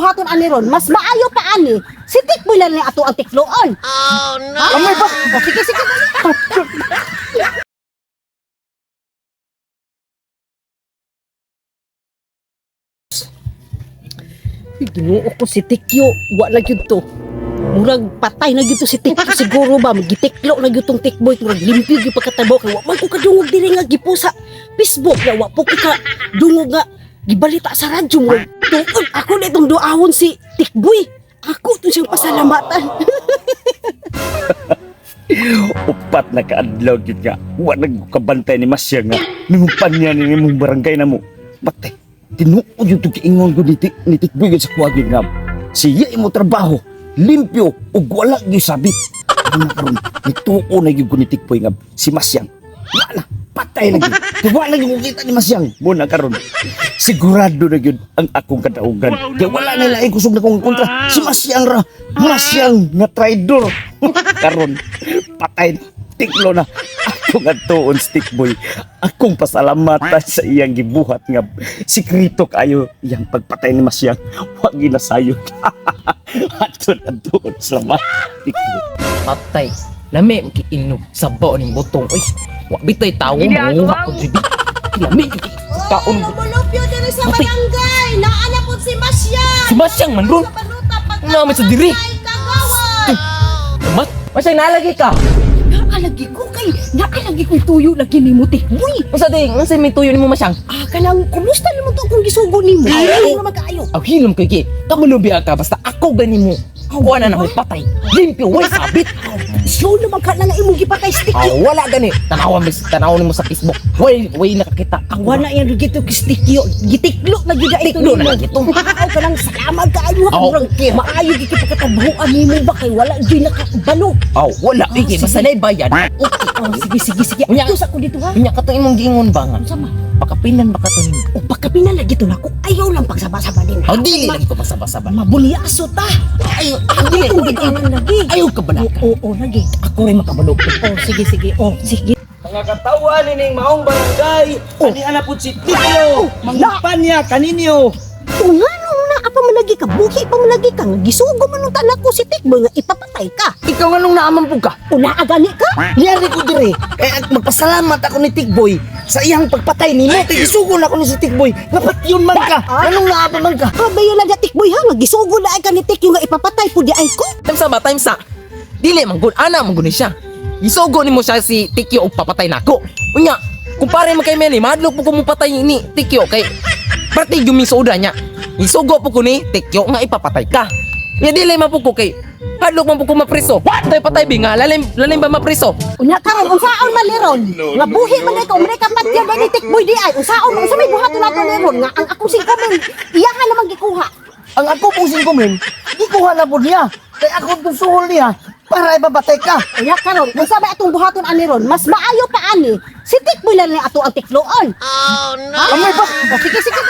buhaton ani ron? Mas maayo pa ani. Si Tikboy lang ni ato ang tikloon. Oh no. Amay ba? O, sige sige. Uy, Ginoo ko si Tikyo, wa na gyud to. Murag patay na gyud to si Tikyo siguro ba, gitiklo na gyud tong Tikboy, murag limpyo gyud pagkatabo kay wa man ko kadungog diri nga gipusa Facebook na wa po ko ka dungog nga gibalita sa radyo murag tuod ako na itong duawon si Tikboy. Ako to siyang pasalamatan. Upat na kaadlaw gyud nga wa nagkabantay ni Masya nga nangumpan niya ni imong barangay namo. Patay. Tinuod yung giingon ko ni Tikboy gyud sa kuha gyud nga. Siya imo trabaho, limpyo ug wala gyud sabit. Ano karon nituo na gyud ko ni Tikboy nga si Masyang. Wala na, patay na gyud. Di wala gyud ko kita ni Masyang. Mo na karon. Sigurado na gyud ang akong kadaugan. Kaya wala na laing kusog na kong kontra. Si Masyang ra. Masyang nga traidor. Karon patay na. Tiklo na. Ako nga tuon stick boy. Akong pasalamatan sa iyang gibuhat nga sikreto kayo iyang pagpatay ni Masyang. Wa ginasayod. Ato na tuon. Salamat. Tiklo. Patay. Lami kiinom sabaw ning butong. Uy, wa bitay tawo manguha ko jud. Lami taon. Lumulupyo diri sa Patay. barangay. Naa na po si Masya. Si Masyang man ron. Naa man sa diri. Kagawad. Mas Masyang nalagi ka. Naalagi ko kay naalagi kong tuyo lagi nimo Tikboy. Unsa ding? Unsa may tuyo nimo Masyang? Ah, kanang kumusta nimo to kung gisugo nimo? Ay, naman kaayo. Aw hilom kay ki. Kamulo biya ka basta ako gani mo. Kuha na nako patay. Limpyo way sabit. Sure naman ka na nga imong gipatay stick. Aw wala gani. Tanawan bis tanaw nimo sa Facebook. Way way nakakita. Ang wala yan gito kistikyo. Gitiklo na gyud ito Tiklo na lang ito. Aw kanang salamat kaayo ha. Aw, Murag okay. maayo gyud kay pagkatabuan nimo ba kay wala gyud nakabalo. Aw wala Ah, iki basta sige. nay bayad. Okay, oh, sige sige sige. Unya. Ato sa ko dito ha. Unya katong imong giingon ba nga? Unsa man? Pakapinan ba kato nimo? O pagkapina lagi to nako. Ayaw lang pagsaba-saba din. Aw dili lagi ko pasaba-saba. Mabulyaso ta. Ay, dili Itong gidangan lagi. Ayaw ka balaka. Oo, oo, lagi. Ako rin makabalo. Oh, sige sige. Oh, sige. Mga katawan nining maong barangay, Oh. ani ana pud si Tiklo, mangumpanya kaninyo. Kung nga nung naa pa man lagi ka, buhi pa man lagi ka, nga gisugo man nung tanak ko si Tikboy nga ipapatay ka. Ikaw nga nung naaman po ka. Una gani ka? Niyari ko dire, kay at magpasalamat ako ni Tikboy sa iyang pagpatay nimo. Kay gisugo na ako ni si Tikboy, nga patyon man ka, anong naa pa man ka. Kabayo lang na Tikboy ha, nga gisugo na ay ka ni Tikyo nga ipapatay po di ay ko. Time sa ba? Time sa. Dili man gud ana man gud ni siya. Gisugo nimo siya si Tikyo og papatay nako. Unya, kumpare man kay Meli, madlok po ko mo patay ni Tikyo kay parte yung misuda niya. Gisugo po ko ni Tikyo nga ipapatay ka. Nya dili man po ko kay hadlok man po ko mapriso. Patay patay bi nga lalim lalim ba mapriso? Unya karon unsaon man liron? Nga buhi man ay ka, umay ka patyan ni Tikboy di ay. Unsaon unsa may buhaton nato liron nga ang akong 5,000 iyahan naman gikuha. Ang ako pong 5,000, gikuha na pud niya. Kay ako tong suhol niya para ipapatay ka. Unya karon unsa ba atong buhaton ani ron? Mas maayo pa ani si Tikboy lang ni ato ang tikloon. Oh no. Amay ba? Oh, sige sige.